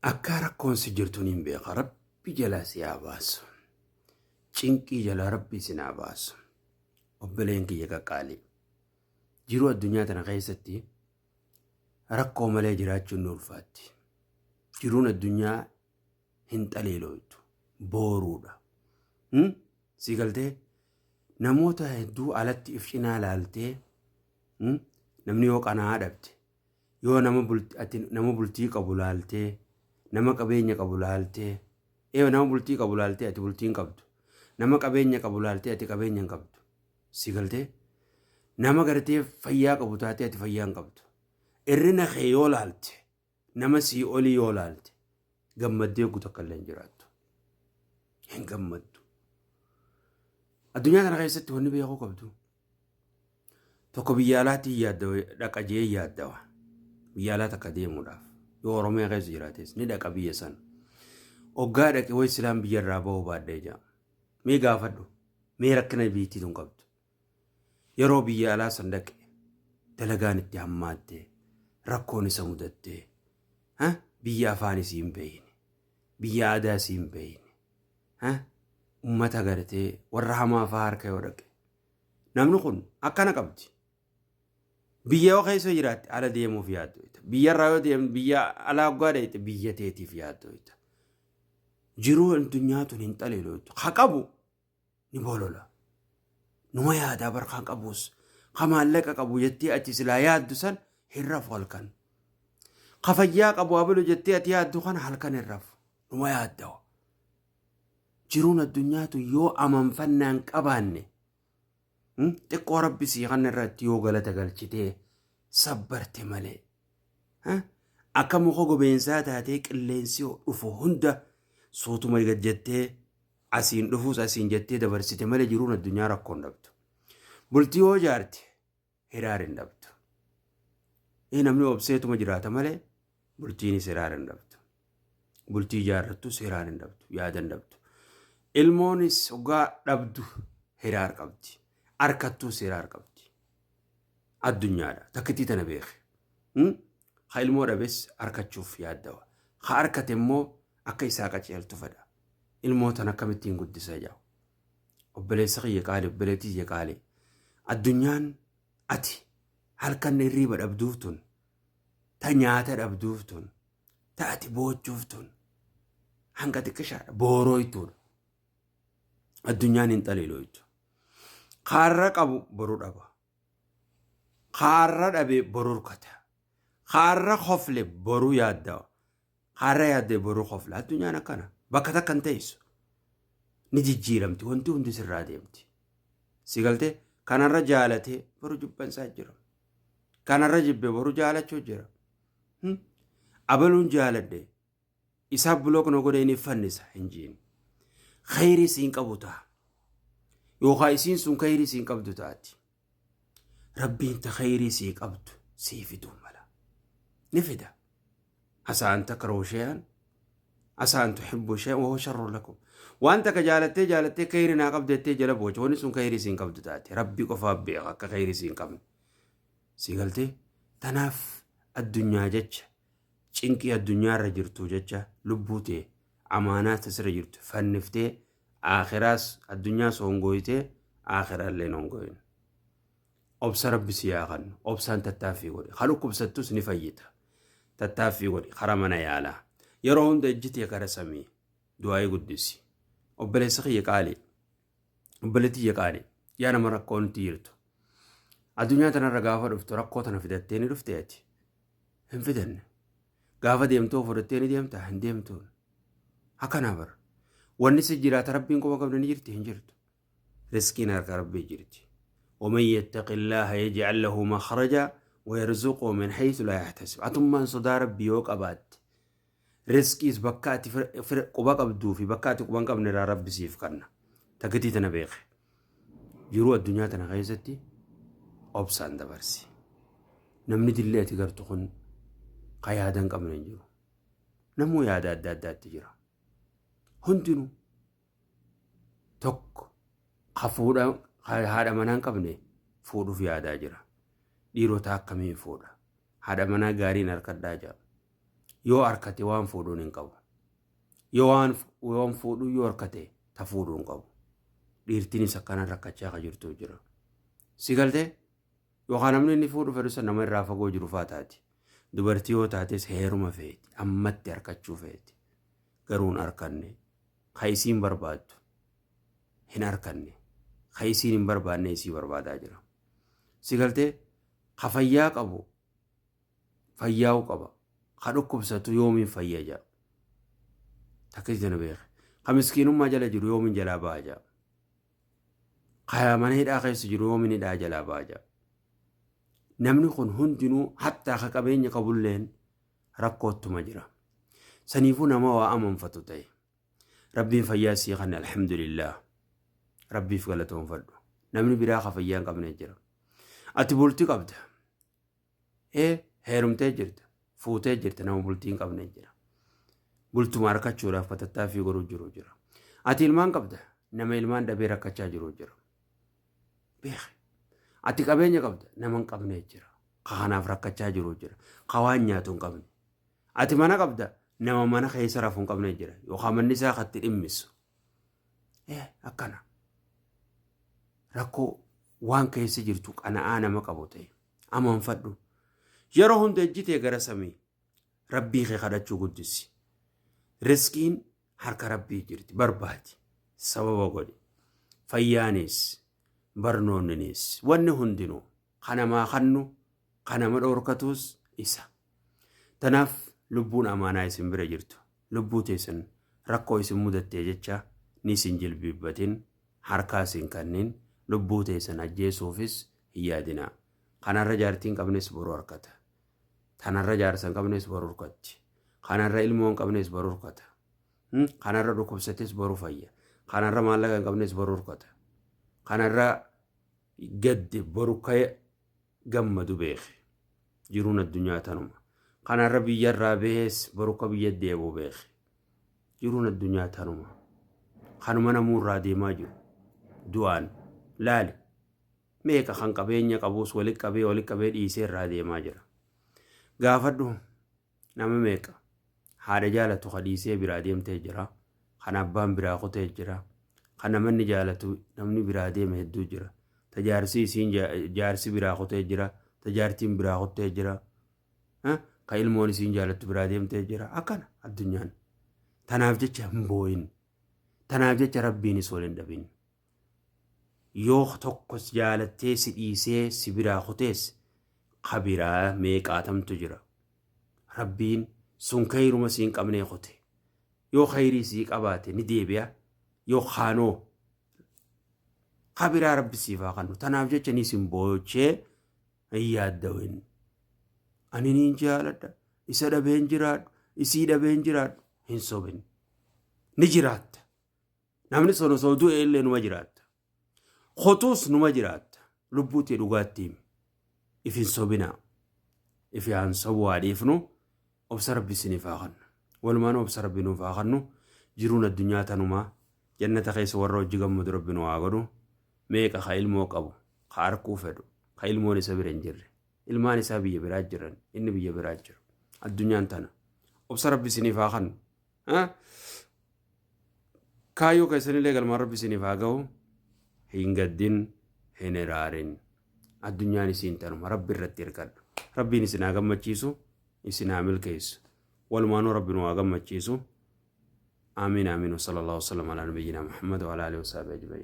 Akkaa rakkoon si jirtu niin beeka. Rabbi jalaa si haa baasu. Cinqii jalaa Rabbi isin haa baasu. Obboleen kiyya qaqqaalii. Jiruu addunyaa tana keessatti rakkoo malee jiraachuun ni ulfaatti. Jiruun addunyaa hin xaliilooytu. Booruudha. Si galtee namoota hedduu alatti if cinaa laaltee namni yoo qana'aa dhabde yoo nama bulti ati nama bultii qabu laaltee nama qabeenya qabu laaltee ee nama bultii qabu laaltee ati bultii hin qabdu nama qabeenya qabu laaltee ati qabeenya hin qabdu si galtee nama gartee fayyaa qabu taatee ati fayyaa hin qabdu irrina kee yoo laalte nama sii olii yoo laalte gammaddee guutu akka illee hin jiraattu hin gammaddu addunyaa kana keessatti wanni beekuu qabdu Tokko biyya alaatti hin yaaddawa dhaqa jee hin yaaddawa. Biyya alaa takka deemuudhaaf. Yoo Oromiyaa keessa jiraates ni dhaqa biyya sana. Oggaa dhaqe way silaan biyya irraa bahuu baadhee jaa. Mee gaafadhu. Mee rakkina biyyittii tun qabdu. Yeroo biyya alaa san dhaqe dalagaan itti hammaatte rakkoon isa mudatte biyya afaan isii hin beeyne biyya aadaa isii hin beeyne ummata gartee warra hamaa faa harka yoo dhaqe Namni kun akkana qabdi. Biyya yoo keessa jiraatte ala deemuuf yaaddoyta. Biyyarraa yoo deemte biyya alaa hoggaa dheeyte biyya teetiif yaaddoyta. Jiruu addunyaa tun hin xaliiloytu. Ka qabu ni bolola. Numa yaadaa bar kan qabus. Ka maallaqa qabu jettee ati silaa yaaddu san hin rafu halkan. Ka fayyaa qabu abalu jettee ati yaaddu kana halkan hin rafu. Numa yaaddawa. Jiruun addunyaa tun yoo amanfannaa hin qabaanne xiqqoo rabbi sii kanna irratti yoo galata galchitee sabbarte malee akka muka gobeensaa taatee qilleensi dhufu hunda suutuma gad jettee asiin dhufuus asiin jettee dabarsite malee jiruun addunyaa rakkoon dhabdu. Bultii yoo jaarte hiraar hin dhabdu. Namni obseetuma jiraata malee bultiinis hiraar hin dhabdu. Bultii ijaarrattus hiraar hin dhabdu, yaada hin dhabdu. Ilmoonis hoggaa dhabdu hiraar qabdi. Arkattuus hiraar qabdi. Addunyaadha. Takkittii tana beeki. Ka ilmoo dhabes arkachuuf yaaddawa. Ka arkate immoo akka isaa qaceeltu fedha. Ilmoo tana akkamittiin guddisa jedha. Obboleessa kiyya qaali, obboleettii kiyya qaali. Addunyaan ati halkan hirriiba dhabduuf tun, ta nyaata dhabduuf tun, ta ati boochuuf tun hanga xiqqishaadha boorooytuudha. Addunyaan hin xaliilooytu. Kaarra qabu boru dhaba. Kaarra dhabe boru rukata. Kaarra kofle boru yaaddawa. Kaarra yaadde boru kofla. Addunyaan akkana. Bakka takka hin teessu. Ni jijjiiramti. Wanti hundi sirraa deemti. Si galtee kanarra jaalatee boru jibbansaa jira. Kanarra jibbe boru jaalachuu jira. Abaluun jaaladhe isaa block na godhee ni fannisa hin jiin. Khayrii siin qabu ta'a. Yookaan isiin sun khayrii siin qabdu taati. Rabbiin ta khayrii sii qabdu sii fiduu mala. Ni fida. Asaa an takrahu shay'an asaa an tuhibbu shay'an wa huwa sharrun lakum. Waan takka jaalattee jaalattee khayrii naa qabdu jettee jala boocha wanni sun khayrii siin qabdu taate. Rabbi qofaaf beeka akka khayrii siin qabne. Sii galtee? Tanaaf addunyaa jecha cinqii addunyaa irra jirtu jecha lubbuu tee amaanaa tasirra jirtu fanniftee aakhiraas addunyaas hongooytee aakhiraallee hin hongooyin. Obsa rabbi si haa kannu. Obsaan tattaaffii godhi. Ka dhukkubsattus ni fayyita. Tattaaffii godhi kara mana yaalaa. Yeroo hunda ijji tee kara samii. Du'aa'ii guddisi. Obboleessa kiyya qaalii. Obboleettii tiyya qaalii. Yaa nama rakkoon itti jirtu. Addunyaa tanarra gaafa dhuftu rakkoo tana fidattee ni dhufte ati. Hin fidanne. Gaafa deemtuu fudhattee ni deemta hin deemtuun. Akkanaa bara. Wanni si jiraata rabbiin quba qabda ni jirti hin jirtu. Riskiin harka rabbii jirti. ومن يتق الله يجعل له مخرجا ويرزقه من حيث لا يحتسب. Atummaan sodaa rabbii yoo qabaatte Rizqiis bakka ati quba qabduu fi bakka ati quba hin qabne irraa Rabbi siif kanna. Takkitii tana beeki. Jiruu addunyaa tana keessatti obsaan dabarsi. Namni dillee ati gartu kun ka yaada hin qabne hin jiru. Namuu yaada adda addaatti jira. Hundinuu tokko ka fuudha ka haadha manaa hin qabne fuudhuuf yaadaa jira. Dhiirota akkamiin fuudha? Haadha manaa gaariin harkadhaa jira. Yoo arkate waan fuudhuun hin qabu. Yoo waan fuudhuu yoo arkate ta fuudhuu hin qabu. Dhiirtiinis akkana rakkachaa ka jirtu jira. Si galtee? Yookaan namni inni fuudhu fedhu san nama irraa fagoo jiru faa taati. Dubartii yoo taates heeruma feeti. Ammatti arkachuu feeti. Garuu hin arkanne. Ka isiin barbaaddu hin arkanne. Ka isiin hin barbaanne isii barbaadaa jira. Si galtee? Ka fayyaa qabu fayyaa'uu qaba. Ka dhukkubsatu yoomiin fayya jedha. Takkisi tana beeke. Ka miskiinummaa jala jiru yoomiin jalaa ba'a jedha. Ka mana hidhaa keessa jiru yoomiin hidhaa jalaa ba'a jedha. Namni kun hundinuu hattaa ka qabeenya qabulleen rakkoottuma jira. Saniifuu nama waa amanfatu ta'e. Rabbiin fayyaa sii kanne, alhamdulillah. Rabbiif galatoonfadhu. Namni biraa ka fayyaa hin qabne jira. Ati bultii qabda. Heerumtee jirta. Fuutee jirta, nama bultii hin qabne jira. Bultuma harkachuudhaaf ka tattaaffii godhuu jiru jira. Ati ilmaan qabda. Nama ilmaan dhabee rakkachaa jiru jira. Beeki. Ati qabeenya qabda. Nama hin qabne jira. Ka kanaaf rakkachaa jiru jira. Ka waan nyaatu hin qabne. Ati mana qabda. Nama mana keessa rafu hin qabne jira. Yookaan manni isaa katti dhimmisu. Akkana. Rakkoo waan keessa jirtu qana'aa nama qabu ta'e. Amanfadhu. Yeroo hunda ejjitee gara samii. Rabbii kee kadhachuu guddisi. Riskiin harka Rabbii jirti. Barbaadi. Sababa godhi. Fayyaanis, barnoonninis, wanni hundinuu kanamaa kannu kanama dhoorkatuus isa. Tanaaf lubbuun amaanaa isin bira jirtu. Lubbuu teessan rakkoo isin mudattee jecha ni isin jilbiibbatin, harkaa isin kannin, lubbuu teessan ajjeesuufis hin yaadinaa. Kanarra jaartii hin qabnes boru harkata. Tanarra jaarsa hin qabnes boru harkatti. Kanarra ilmoo hin qabnes boru harkata. Kanarra dhukkubsates boru fayya. Kanarra maallaqa hin qabnes boru harkata. Kanarra gadde boru ka'e gammadu beeke. Jiruun addunyaa tanuma. Kanarra biyyarraa bahees boru ka biyya deebi'u beeke. Jiruun addunyaa tanuma. Kanuma namuu irraa deemaa jiru. Du'aan laali. Meeqa kan qabeenya qabus walitti qabee walitti qabee dhiisee irraa deemaa jira. Gaafadhu, nama meeqa haadha jaalatu ka dhiisee biraa deemtee jira. Kan abbaan biraa kutee jira. Kan namanni jaalatu namni biraa deeme hedduu jira. Tajaarsi isiin jaarsi biraa kutee jira. Tajaartiin biraa kuttee jira. Ka ilmoon isiin jaalattu biraa deemtee jira. Akkana addunyaan. Tanaaf jecha hin boo'in. Tanaaf jecha Rabbiinis wal hin dhabin. Yoo tokkos jaalattee si dhiisee si biraa kutees ka biraa meeqaatamtu jira. Rabbiin sun kayruma siin qabnee kute. Yoo kayrii sii qabaate ni deebi'a. Yoo kaanoo ka biraa Rabbi siif haa kennu. Tanaaf jecha ni isin boochee hin yaaddawin. Ani niin jaaladha. Isa dhabeen jiraadhu. Isii dhabeen jiraadhu. Hin sobin. Ni jiraatta. Namni sun osoo du'e illee numa jiraatta. Kotuus numa jiraatta. Lubbuu tee dhugaatti himi. If hin sobinaa. If haan sobuu haa dhiifnu. Obsa Rabbi isiniif haa kennu. Walumaan obsa Rabbi nuuf haa kennu. Jiruun addunyaa tanumaa. Jannata keessa warra hojii gammadu Rabbi nu haa godhu. Meeqa ka ilmoo qabu, ka arkuu fedhu, ka ilmoon isa bira hin jirre. Ilmaan isaa biyya biraa jiran, inni biyya biraa jiru. Addunyaan tana. Obsa Rabbi isiniif haa kennu. Kaayyoo keessanillee galmaan Rabbi isiniif haa ga'u. Hin gaddin, hin iraarin. Addunyaan isiin tanuma, Rabbi irratti hirkadhu. Rabbiin isin haa gammachiisu, isin haa milkeessu. Walumaanuu Rabbi nu haa gammachiisu. Amiin amiin. Sallallahu wasallam ala nabiyyina Muhammad wa ala alihi wa sahbihi ajma'in.